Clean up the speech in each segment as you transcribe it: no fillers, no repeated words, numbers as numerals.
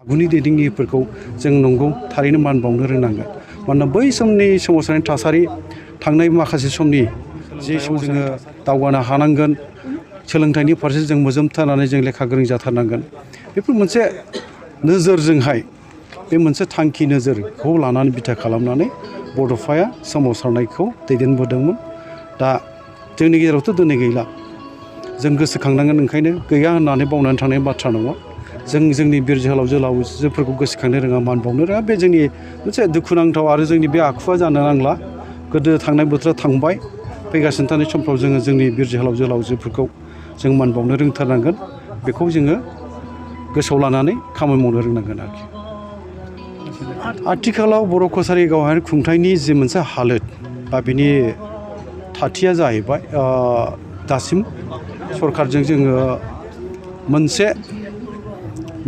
आगुनि दैदेनगिरिफोरखौ जों नंगौ थारैनो मान बावनो रोंनांगोन मानोना बै समनि सोमावसारनाय थासारि थांनाय माखासे समनि जे समाव जोङो दावगानो हानांगोन सोलोंथाइनि फारसे जों मोजोमथारनानै जों लेखा गोरों जाथारनांगोन बेफोर मोनसे नोजोरजोंहाय बे मोनसे थांखि नोजोरखौ लानानै बिथा खालामनानै बड'फाया सोमावसारनायखौ दैदेनबोदोंमोन दा जोंनि गेजेरावथ' दिनै गैला जों गोसोखांनांगोन ओंखायनो गैया होननानै बावनानै थांनाय बाथ्रा नङा जों जोंनि बिर जोहोलाव जोहोलावजोफोरखौ गोसोखांनो रोङा मान बावनो रोङा बे जोंनि मोनसे दुखुनांथाव आरो जोंनि बे आखुवा जानो नांला गोदो थांनाय बोथोरा थांबाय फैगासिनो थानाय समफ्राव जोङो जोंनि बिर जोहोलाव जोहोलावजोफोरखौ जों मान बावनो रोंथारनांगोन बेखौ जोङो गोसोआव लानानै खामानि मावनो रोंनांगोन आरोखि आथिखालाव बर' कसारि गावारि खुंथायनि जि मोनसे हालोद बा बिनि थाथिया जाहैबाय दासिम सरकारजों जोङो मोनसे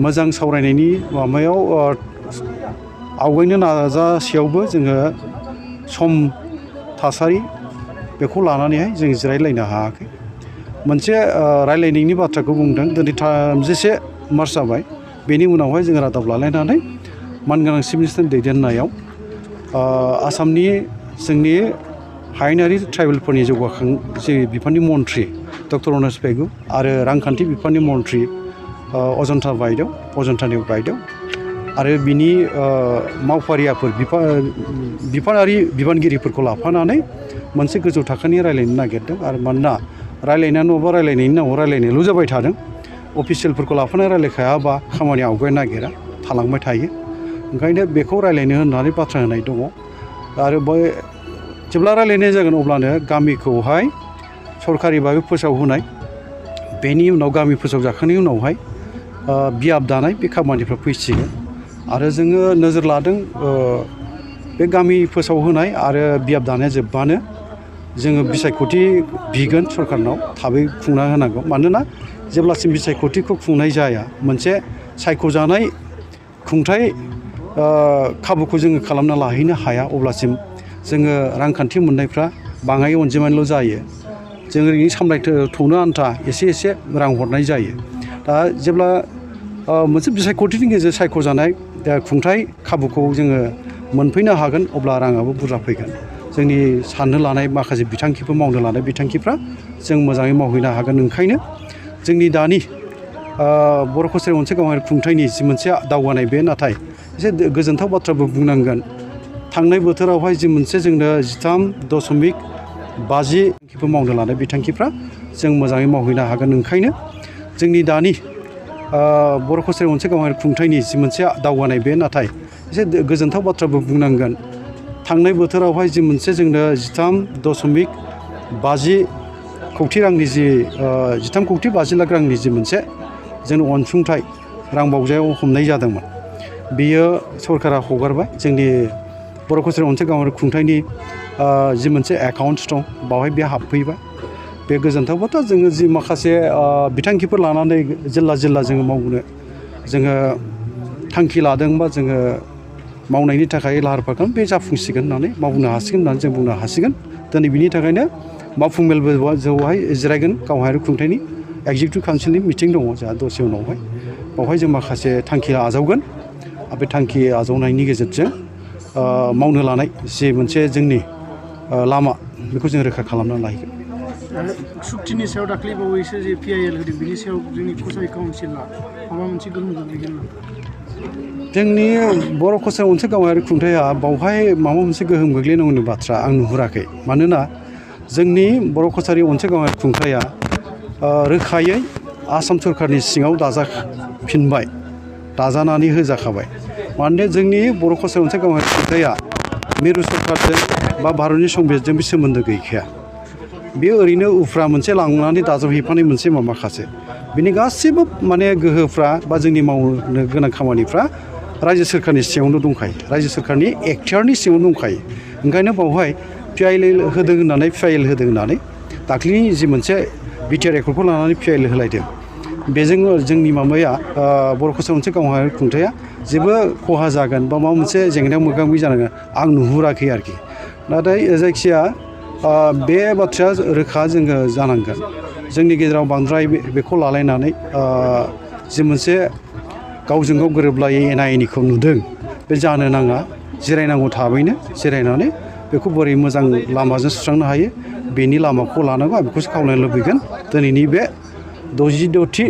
मोजां सावरायनायनि माबायाव आवगायनो नाजासेयावबो जोङो सम थासारि बेखौ लानानैहाय जों जिरायलायनो हायाखै मोनसे रायलायनायनि बाथ्राखौ बुंदों दिनै 31 मार्च जाबाय बेनि उनावहाय जोङो रादाब लालायनानै मानगोनां चिफ मिनिस्टारनि दैदेननायाव आसामनि जोंनि हायुङारि ट्राइबेलफोरनि जौगाखां जे बिफाननि मन्थ्रि डक्टर अनस पेगु आरो रांखान्थि बिफाननि मन्थ्रि अजन्ता बायदेव आरो बिनि मावफारियाफोर बिफानारि बिबानगिरिफोरखौ लाफानानै मोनसे गोजौ थाखोनि रायलायनो नागिरदों आरो मानोना रायलायनाया नङाबा रायलायनायनि नामाव रायलायनायल' जाबाय थादों अफिसियेलफोरखौ लाफानाय रायलायखायाबा खामानि आवगायनो नागिरा थालांबाय थायो ओंखायनो बेखौ रायलायनो होननानै बाथ्रा होनाय दङ आरो जेब्ला रायलायनाय जागोन अब्लानो गामिखौहाय सरकारि भाबै फोसावहोनाय बेनि उनाव गामि फोसावजाखांनायनि उनावहाय बियाब दानाय बे खामानिफ्रा फैसिगोन आरो जोङो नोजोर लादों बे गामि फोसावहोनाय आरो बियाब दानाया जोब्बानो जोङो बिसायख'थि बिगोन सरकारनाव थाबै खुंना होनांगौ मानोना जेब्लासिम बिसायख'थिखौ खुंनाय जाया मोनसे सायख'जानाय खुंथाय खाबुखौ जोङो खालामना लाहैनो हाया अब्लासिम जोङो रांखान्थि मोननायफ्रा बाङाय अनजिमानिल' जायो जों ओरैनो सामलायथ'नो आन्था एसे रां हरनाय जायो दा जेब्ला मोनसे बिसायख'थिनि गेजेरजों सायख'जानाय खुंथाय खाबुखौ जोङो मोनफैनो हागोन अब्ला राङाबो बुरजा फैगोन जोंनि साननो लानाय माखासे बिथांखिफोर मावनो लानाय बिथांखिफ्रा जों मोजाङै मावहैनो हागोन ओंखायनो जोंनि दानि बर' कसारि मोनसे गावारि खुंथायनि जि मोनसे दावगानाय बे नाथाय एसे गोजोनथाव बाथ्राबो बुंनांगोन थांनाय बोथोरावहाय जि मोनसे जोंनो 13.50 मावनो लानाय बिथांखिफ्रा जों मोजाङै मावहैनो हागोन ओंखायनो जोंनि दानि बर' कसारि मोनसे गावारि खुंथायनि जि मोनसे दावगानाय बे नाथाय एसे गोजोनथाव बाथ्राबो बुंनांगोन थांनाय बोथोरावहाय जि मोनसे जोंनो 13.50 कौटि रांनि जि 13 कौटि 50 लाख रांनि जि मोनसे जोंनो अनसुंथाइ रां बावजायाव हमनाय जादोंमोन बियो सरकारा हगारबाय जोंनि बर' कसारि मोनसे गावारि खुंथायनि जि मोनसे एकाउन्ट्स दं बावहाय बे हाबफैबाय बे गोजोनथाव बाथ्रा जोङो जि माखासे बिथांखिफोर लानानै जिल्ला जोङो मावनो जोङो थांखि लादों बा जोङो मावनायनि थाखाय लाहार फाहार खालाम बे जाफुंसिगोन होननानै मावनो हासिगोन होननानै जों बुंनो हासिगोन दिनै बिनि थाखायनो मावफुं मेलबो जौहाय जिरायगोन गावारि खुंथायनि एक्जिकिउटिभ काउन्सिलनि मिटिं दङ जोंहा दसे उनावहाय बावहाय जों माखासे थांखि आजावगोन बे थांखि आजावनायनि गेजेरजों मावनो लानाय जे मोनसे जोंनि लामा बेखौ जों रोखा खालामनानै लाहैगोन सुक्तिनि सायाव दाख्लै बावैसो जे PIL होदों बिनि सायाव जोंनि कसारि काउन्सिलआ माबा मोनसे गोहोम गोग्लैगोन नामा जोंनि बर' कसारि मोनसे गावारि खुंथाया बावहाय माबा मोनसे गोहोम गोग्लैनांगौनि बाथ्रा आं नुहुराखै मानोना जोंनि बर' कसारि मोनसे गावारि खुंथाया रोखायै आसाम सरकारनि सिङाव दाजाफिनबाय दाजानानै होजाखाबाय मानोना जोंनि बर' कसारि मोनसे गावारि खुंथाया मिरु सरकारजों बा भारतनि संबिजितजों बे सोमोन्दो गैखाया बेयो ओरैनो उफ्रा मोनसे लांनानै दाजाबहैफानाय मोनसे माखासे बिनि गासैबो माने गोहोफ्रा बा जोंनि मावनो गोनां खामानिफ्रा रायजो सोरखारनि सिङावनो दंखायो रायजो सोरखारनि एक्टियारनि सिङावनो दंखायो ओंखायनो बावहाय PIL होदों होननानै दाख्लैनि जि मोनसे बिटिआर एकर्डखौ लानानै PIL होलायदों बेजों जोंनि माबाया बर' कसारि मोनसे गावारि खुंथाया जेबो खहा जागोन बा माबा मोनसे जेंनायाव मोगा मोगि जानांगोन आं नुहुराखै आरोखि नाथाय जायखिया बे बाथ्राया रोखा जोङो जानांगोन जोंनि गेजेराव बांद्राय बेखौ लालायनानै जि मोनसे गावजों गाव गोरोबलायै एना एनिखौ नुदों बे जानो नाङा जिरायनांगौ थाबैनो जिरायनानै बेखौ बोरै मोजां लामाजों सुस्रांनो हायो बेनि लामाखौ लानांगौ आं बेखौसो खावलायनो लुबैगोन दिनैनि बे 66थि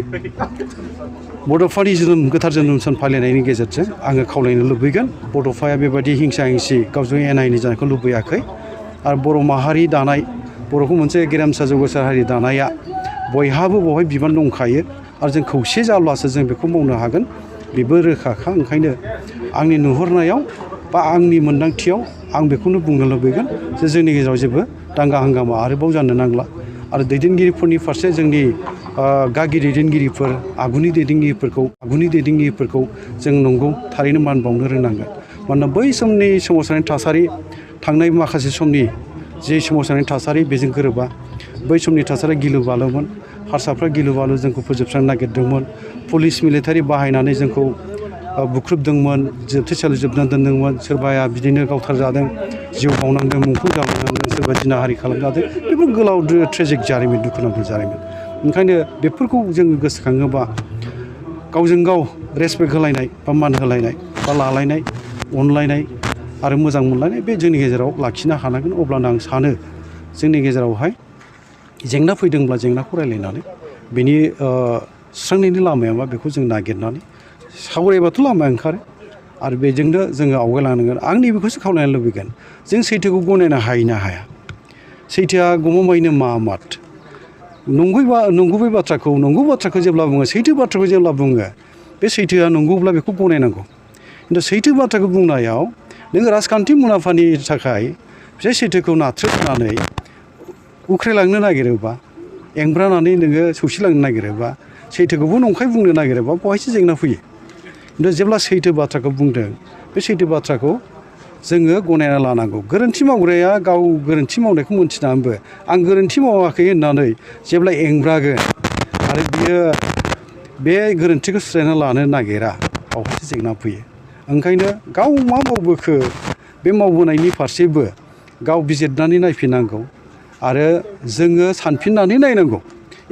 बड'फानि गोथार जोनोम सान फालिनायनि गेजेरजों आङो खावलायनो लुबैगोन बड'फाया बेबायदि हिंसा हिंसि गावजों एना एनि जानायखौ लुबैयाखै आरो बर' माहारि दानाय बर'खौ मोनसे गेरेमसा जौगासार हारि दानाया बयहाबो बेवहाय बिबान दंखायो आरो जों खौसे जाब्लासो जों बेखौ मावनो हागोन बेबो रोखाखा ओंखायनो आंनि नुहुरनायाव बा आंनि मोन्दांथियाव आं बेखौनो बुंनो लुबैगोन जे जोंनि गेजेराव जेबो दांगा हांगामा आरोबाव जानो नांला आरो दैदेनगिरिफोरनि फारसे जोंनि गागि दैदेनगिरिफोर आगुनि दैदेनगिरिफोरखौ जों नंगौ थारैनो मान बावनो रोंनांगोन मानोना बै समनि सोमावसारनाय थासारि थांनाय माखासे समनि जे सोमावसारनाय थासारि बेजों गोरोबा बै समनि थासारिया गिलु बालुमोन हारसाफ्रा गिलु बालु जोंखौ फोजोबस्रांनो नागिरदोंमोन पुलिस मिलिटारि बाहायनानै जोंखौ बुख्रुबदोंमोन जोबथेसालियाव जोबनानै दोनदोंमोन सोरबाया बिदिनो गावथारजादों जिउ बावनांदों मुंख्लं जालांदों सोरबा जिनाहारि खालामजादों बेफोर गोलाव ट्रेजिक जारिमिन दुखुनांथाव जारिमिन ओंखायनो बेफोरखौ जोङो गोसोखाङोबा गावजों गाव रेसपेक्ट होलायनाय बा मान होलायनाय बा लालायनाय अनलायनाय आरो मोजां मोनलायनाय बे जोंनि गेजेराव लाखिनो हानांगोन अब्लानो आं सानो जोंनि गेजेरावहाय जेंना फैदोंब्ला जेंनाखौ रायलायनानै बेनि सुस्रांनायनि लामाया मा बेखौ जों नागिरनानै सावरायबाथ' लामाया ओंखारो आरो बेजोंनो जोङो आवगायलांनांगोन आंनि बेखौसो खावलायनो लुबैगोन जों सैथोखौ गनायनो हायोना हाया सैथोआ गमामायैनो मात नंगुबै बाथ्राखौ जेब्ला बुङो सैथो बाथ्राखौ जेब्ला बुङो बे सैथोआ नंगौब्ला बेखौ गनायनांगौ खिन्थु सैथो बाथ्राखौ बुंनायाव नोङो राजखान्थि मुलाम्फानि थाखाय बे सैथोखौ नाथ्रोदनानै उख्रायलांनो नागिरोबा एंब्रानानै नोङो सौसिलांनो नागिरोबा सैथोखौबो नंखाय बुंनो नागिरोबा बहायसो जेंना फैयो खिन्थु जेब्ला सैथो बाथ्राखौ बुंदों बे सैथो बाथ्राखौ जोङो गनायना लानांगौ गोरोन्थि मावग्राया गाव गोरोन्थि मावनायखौ मोनथिनानैबो आं गोरोन्थि मावाखै होननानै जेब्ला एंब्रागोन आरो बियो बे गोरोन्थिखौ सुस्रायना लानो नागिरा बावहायसो जेंना फैयो ओंखायनो गाव मा मावबोखो बे मावबोनायनि फारसेबो गाव बिजिरनानै नायफिननांगौ आरो जोङो सानफिननानै नायनांगौ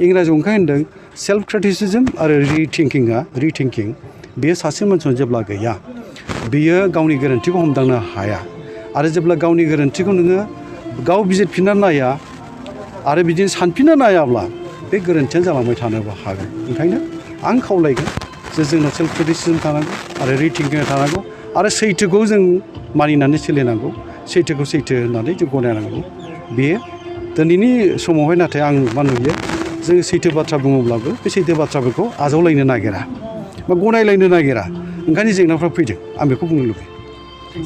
इंराजियाव ओंखाय होनदों सेल्फ क्रिटिसिजम आरो रिथिंकिं बेयो सासे मानसिनाव जेब्ला गैया बियो गावनि गोरोन्थिखौ हमदांनो हाया आरो जेब्ला गावनि गोरोन्थिखौ नोङो गाव बिजिरफिनना नाया आरो बिदिनो सानफिनना नायाब्ला बे गोरोन्थिया जालांबाय थानोबो हागौ ओंखायनो आं खावलायगोन जे जोंनाव सेल्फ क्रिटिसिजम थानांगौ आरो रिथिंकिं थानांगौ आरो सैथोखौ जों मानिनानै सोलिनांगौ सैथोखौ सैथो होननानै जों गनायनांगौ बेयो दिनैनि समावहाय नाथाय आं मा नुयो जों सैथो बाथ्रा बुङोब्लाबो बे सैथो बाथ्राफोरखौ आजावलायनो नागिरा बा गनायलायनो नागिरा ओंखायनो जेंनाफ्रा फैदों आं बेखौ बुंनो लुबैयो